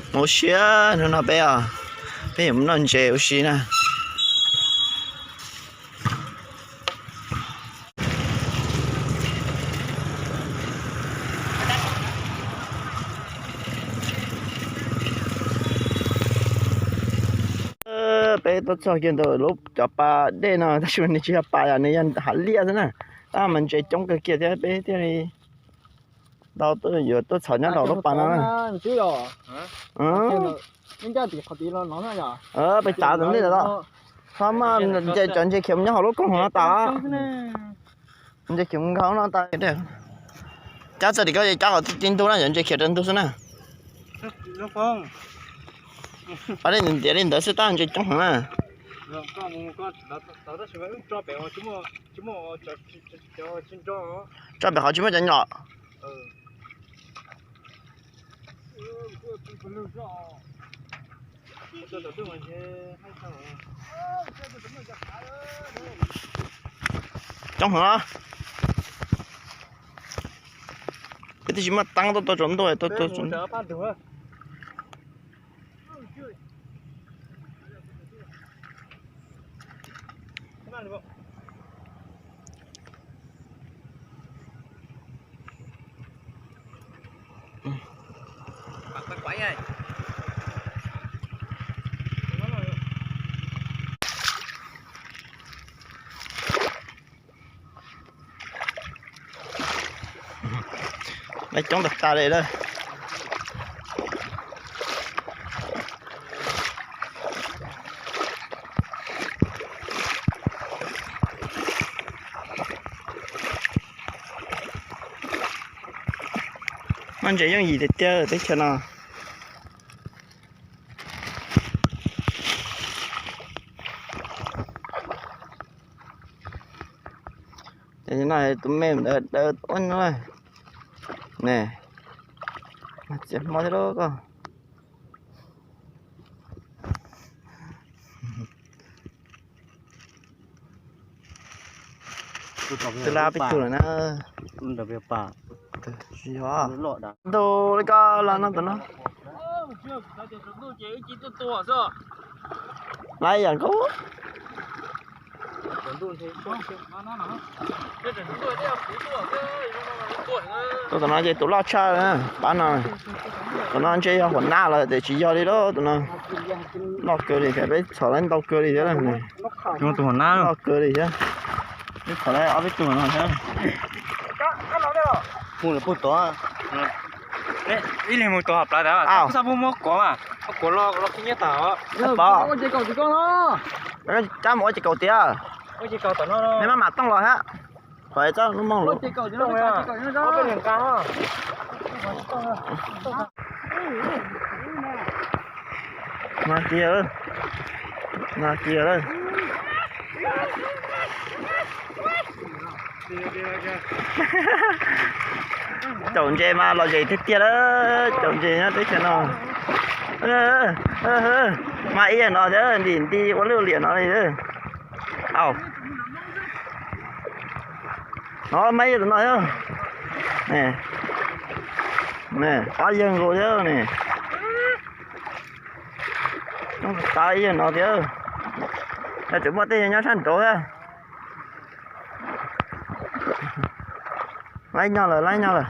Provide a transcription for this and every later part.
Ua siab hnub no peb os, peb yuav mus noj ntses ua si na. Peb tuaj txog kiag ntawm lub cov pas dej no tab sis mas nws tsis yog pas, yog nws yog hav liaj xwb na. Tab mas ntses coob kawg kiag thiab peb thiaj li tau yuav tuaj txhom nyob rau lub pas no na. Peb txav tom ntej lawm, txhob muab cov ntses khiav mus nyob hauv lub koog no tas. Ntses khiav mus nkaus no tas. Cab txog tim ko ces cab kom tib ntug na, cov ntses khiav rau ntug xwb na. Pab dej ntiav li ntawd xwb tab ntses coob heev na. Tso pem qhov tsis muaj cov nyom. Coob heev. Peb twb tsis muaj teeb tuaj tau tsaus ntuj tuaj tau. Lawv coob tas tas li lawm. Muaj ntses yooj yim tiag tiag teb chaws no. Ces no tus me ntawd daws ua no ne, txiav hmo thiab lauj koj. Twb lab peb tug lawm na. Ntug li koj los no tus no. Lab ib yam nkaus. Tus no ces tus loj tshaj na, pab no. Tus no ntshe yog huam nab los tias tsis yog li lauj, tus no loj kawg li thiab, peb txhom lawv ntau kawg li thiab. Tus huam nab loj kawg li thiab. Peb txhom lawv ob peb tug no thiab. Mus lawm puag tod. Ib leeg mus tod hauv plawv tod, xav muab kuav mas, kuav los los khib nyiab tag os. Pov, cab mus ua ces kaum tiag. Nej maj mam tooj los thiab. Qhov txoj lub mooj lawm. No kiag, no kiag lawm. Caum ntses mas lom zem tiag tiag lawm, caum ntses nyob teb chaws no. Mas ib yam no thiab, ntim nti ua lwj liam no li. Au, no mas ib yam no thiab. Ob yawg nkaus thiab ne. Coob tas ib yam no thiab. Yog tseem muaj tej nyob sab nraud thiab. Laib nyob lawm, laib nyob lawm.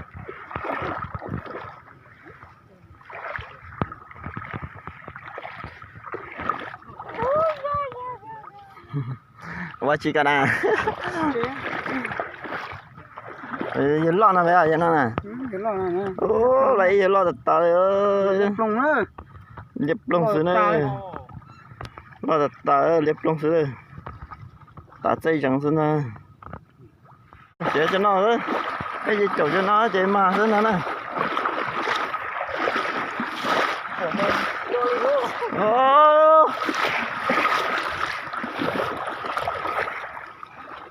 Ua tsis kam na. Yawg loj no, yawg no na. Ua, lawv ib yawg loj tas tas li. Liab ploog xwb na. Loj tas tas, liab ploog xwb. Tav txaij zees xwb ntag. Ces cov no xwb, peb ces caum cov no ces mag xwb ntag na.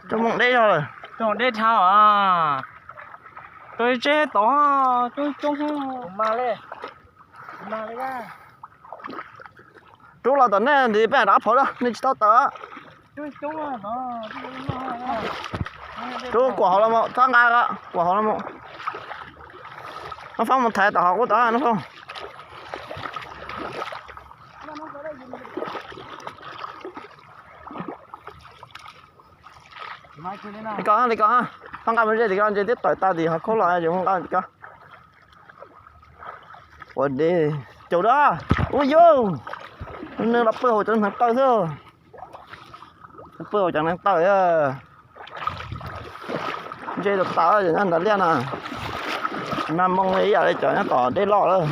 Coob mooj deb zog lawm. Coob deb dhau. Tus tseb tod coob coob. Rub los tom nej ntawd peb rov phom na, nej tsis tau tawm. Rub kuam hauv los mus, txhob nqa, kuam hauv los mus. Nub Foob mus thaiv tom hauv qub tod Nub Foob. Li ko, li ko, pab nqa mus ze tim ko, ntshe twb tawm tas tim hav khaub los, ces mus nqa tim ko. Ua dej caum da. Ua yau, nws los pw hauv cov hneev taw xwb. Pw hauv cov hneev taw. Ntse tas tas nyob ntawm liaj na. Tsis mag moo li ib yam li cov nyob tom dej loj lawm.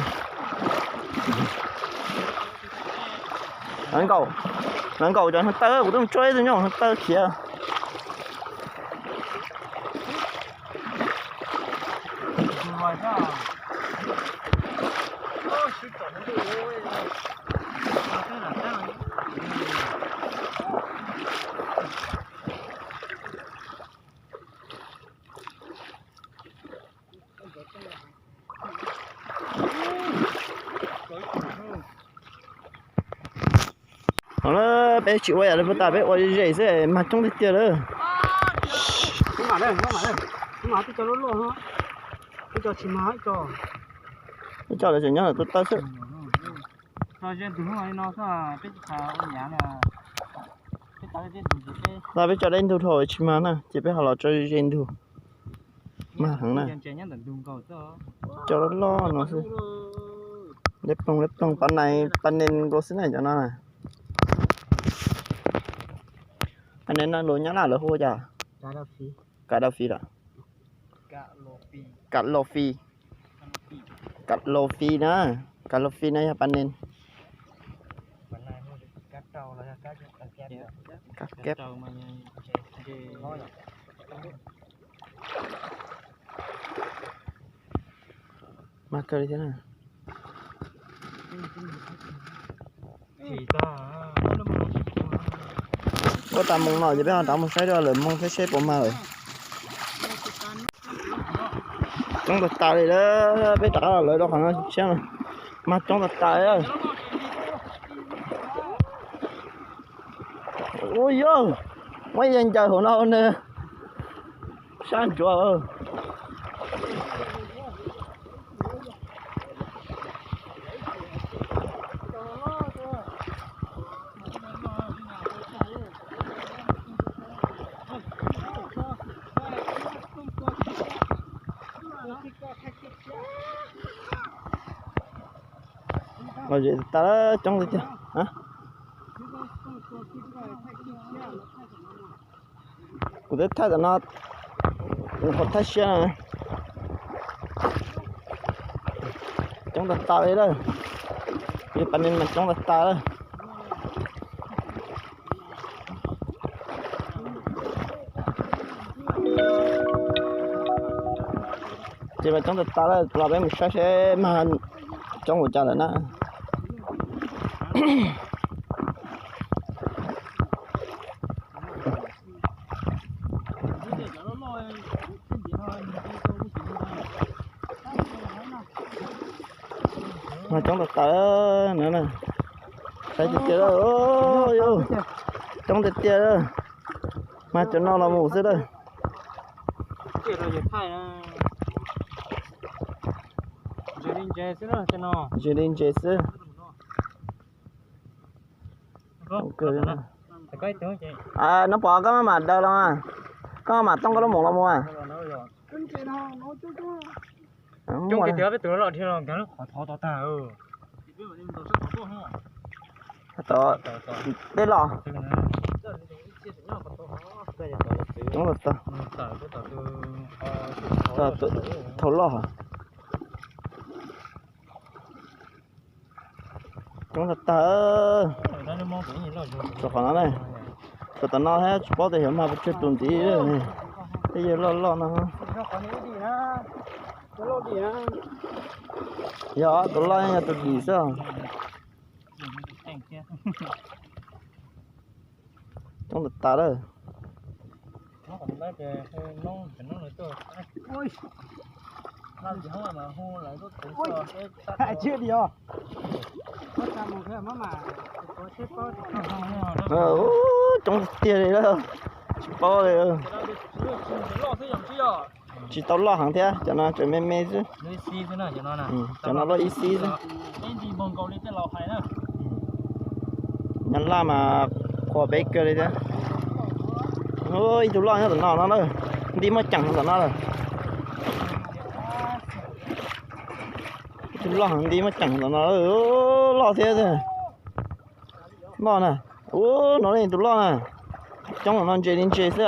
Lawv nkaum, lawv nkaum cov hneev taw, kuv twb mus tsuab ib tug nyob hauv hneev taw khiav. Peb tsis ua yam li puag ta, peb ua ze xwb mas coob tiag tiag lawm. Ib co lawv tseem nyob lawm tuaj tawb xwb. Tau peb tso dej ntug dhau tsis mag na, ces peb ho los tso ze ntug. Mag heev na. Cov loj loj no xwb. Dej ploog, dej ploog, pab nais, pab nees nkaus xwb na cov no. Pab nees no lus Nyab Laj lawv hu ua cas? Kav dau fis lawm. Kav los fis. Kav los fis na. Kav los fis no yog pab nees. Kab keb. Mag kawg li thiab na. Ua tas moo no ces peb ho rov mus saib dua lawm moo thiab seb puas mag lawm. Coob tas tas li lawm, peb rov qab los lawv rau qhov no tshiab no. Mag coob tas tas li. Ua yog, muab yeej ncaws hauv no nws sab ntsuav. Los zem tas, coob tiag tiag. Kuv twb thaij tam no, qhov thaij siab no. Coob tas tas li lawm. Kuv cov pab nees mas coob tas tas lawm. Ces mas coob tas tas lawm, los peb mus saib seb mag coob ua cas lawm na. Mas coob tas tas no na. Saib tiag tiag, coob tiag tiag. Mas cov no los mus xwb lawm. Ntses li ntses xwb. Nov pom koj maj mam daws los, koj maj mam tooj koj lub moov los mus. Coob tiag tiag, peb tus loj dhia los nkag lub qhov thov tod tag. Tod, dej los. Coob tas tas. Thaum loj. Coob tas tas. Txog qhov no ne, txog tom no thiab tsis paub tias yuav mag pes tsawg tus ntxiv ne. Tej yawg loj loj no. Yog tus loj yog tus dim xwb. Coob tas tas lawm. Coob tiag li lawm, tsis paub li. Tsis tau loj heev thiab, cov no tseem me me xwb. Cov no loj ib xib xwb. Nyob laj mas qhuas peb kawg li thiab. Ib tug loj nyob tom no no lawm, nti muaj ceem tom no lawm. Ib tug loj heev nti muaj ceem tom no, loj thiab. Loj na, ub no ib tug loj na, coob no ntses li ntses xwb.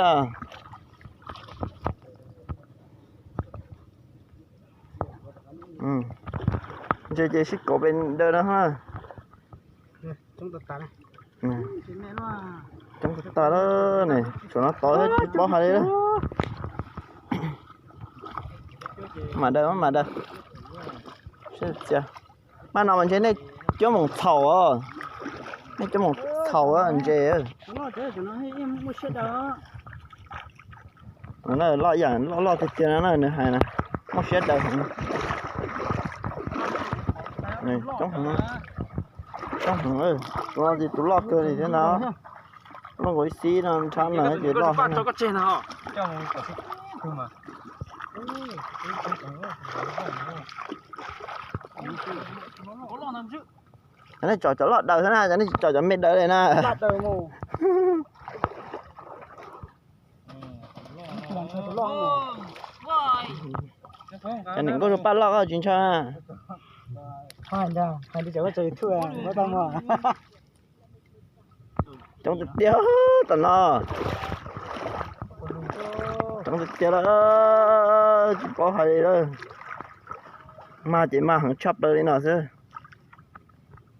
Ntses ces sib kaum pes daws no. Coob tas tas lawm ne, tshuav no tod tsis paub hais li. Mam daws, mam daws. Mas no mas ntshe nej cuab moos txhaum os, nej cuab moos txhaum ntses. Loj ib yam loj loj tiag tiag no na, nws hais na, muaj siab daws heev. Coob heev, tus no ces tus loj kawg li thiab ntag. Loj nkaus ib xib no nrhab na ces loj. Cov nej tsom cov loj daws xwb na, cov nej tsis tsom cov me daws li na. Cov niam nkauj rau paj loj koj tsis ntshaw na. Coob tiag tiag tom no. Coob tiag tiag lawm, tsis paub hais li lawm. Mag ces mag heev tshaj plaws li no xwb.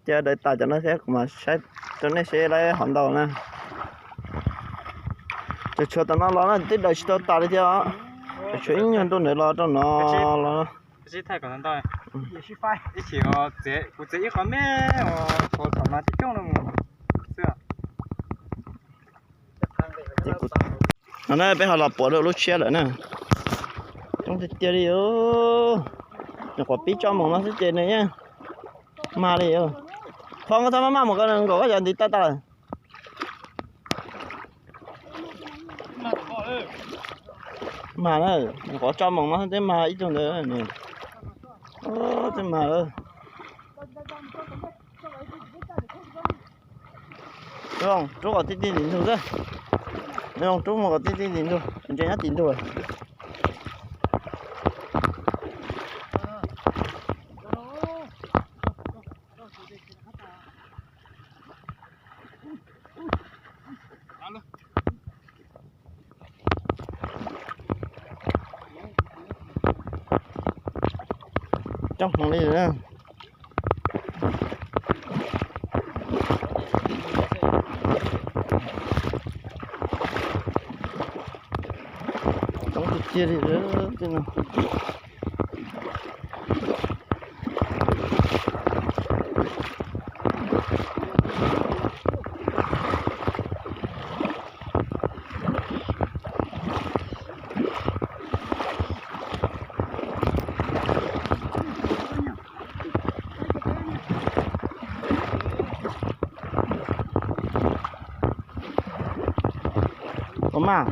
Cia daws tas cov no thiab kuv mam saib rau nej seb lawv hov ntau na. Tseem tshuav tom no los na, twb daws tsis tau tas li thiab os. Tseem tshuav ib nyuag ntu ntawd los rau no los. No na peb ho los puas rau lub tshiab lawm na. Coob tiag tiag li. Nyuam qhuav pib tso moos no xwb ces nws yeej mag li. Thov koj txhob maj maj mus, koj nkaum koj cov ntiv tawg tag lawm. Mag na, nyuam qhuav tso moos no xwb twb mag ib tug ntawd. Twb mag lawm. Zoo, rub kom tij tij tim ntug xwb. Zoo, rub mus kom tij tij tim ntug, ntses nyob tim ntug. Coob heev li na. Coob tiag tiag li tej no. Ua mas,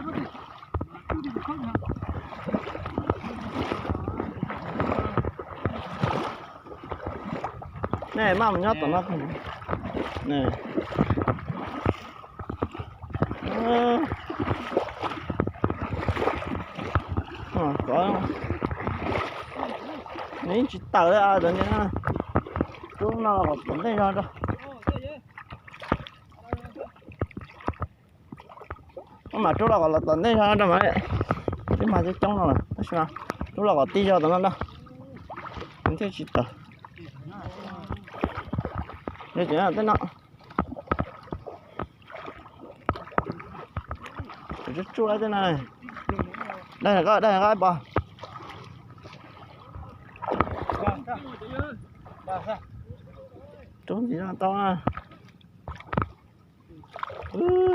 nej maj mus nyob tom no. Nws yeej tsis tawm li cov niag no. Rub no los kom tom ntej zog rau. Mam rub los kom los tom ntej zog rau mas. Twb mag coob coob no lawm tab sis mas rub los kom tij zog tom no rau, nws thiaj tsis tawm. Tej no, tsuj tsuj tej no. Dag koj, dag koj pom. Rub ntxiv no tau na.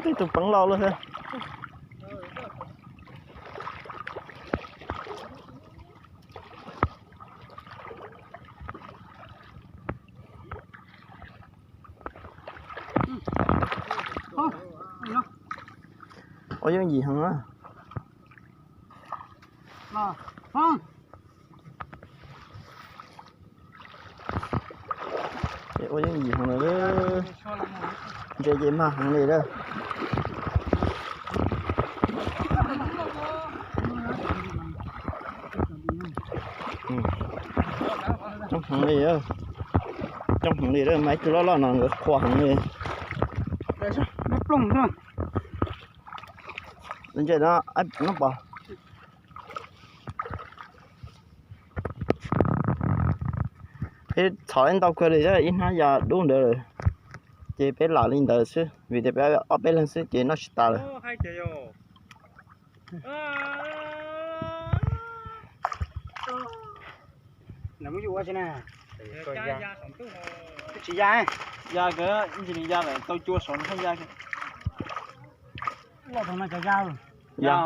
Tej tus peev laus lawm thiab. Ua yooj yim heev na. Ua yooj yim heev lawm. Ntses ces mag heev li lawm. heev li, coob heev li, mas ib tug loj loj no nkawd qhuas heev li. Ntses no, no pom. Peb txhom ntau kawg li, ib hnab ya dub ntawd lawm, ces peb lam li ntawd xwb vim tias peb ob peb leeg xwb ces noj tsis tas lawm. Tsis ya, ya ntsis ya lawm tau cua saum no ya. Loj thaum no cov ya. Ya,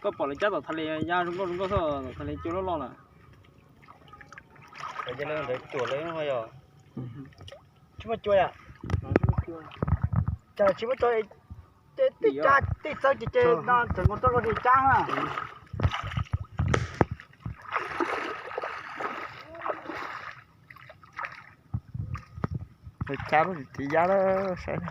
koj pom lawv cab tom thaj li ya zoo nkauj zoo nkauj xwb, tom thaj li cua loj loj lawm. Ntawd cuam lawm yog. Tsis muaj cua yom? Cas tsis muaj cua, tej txawb ces ces no tseem nkaus rau luag li cab na. Cab lub txiv ya lawm saib.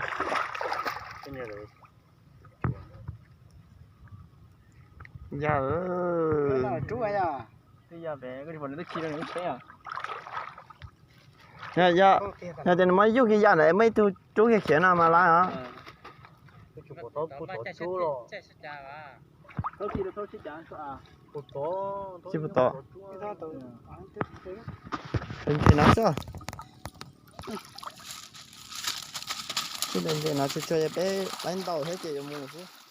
Ya, rub ya. Yog tias nws muab yug kiag ya ntawd muaj ib tug rub kiag khiav no mas lawm os. Tsis pum tod. Ntses no xwb. Ntses no tsuag tsuag, yog peb laib ntau thiab ces yuav mus xwb.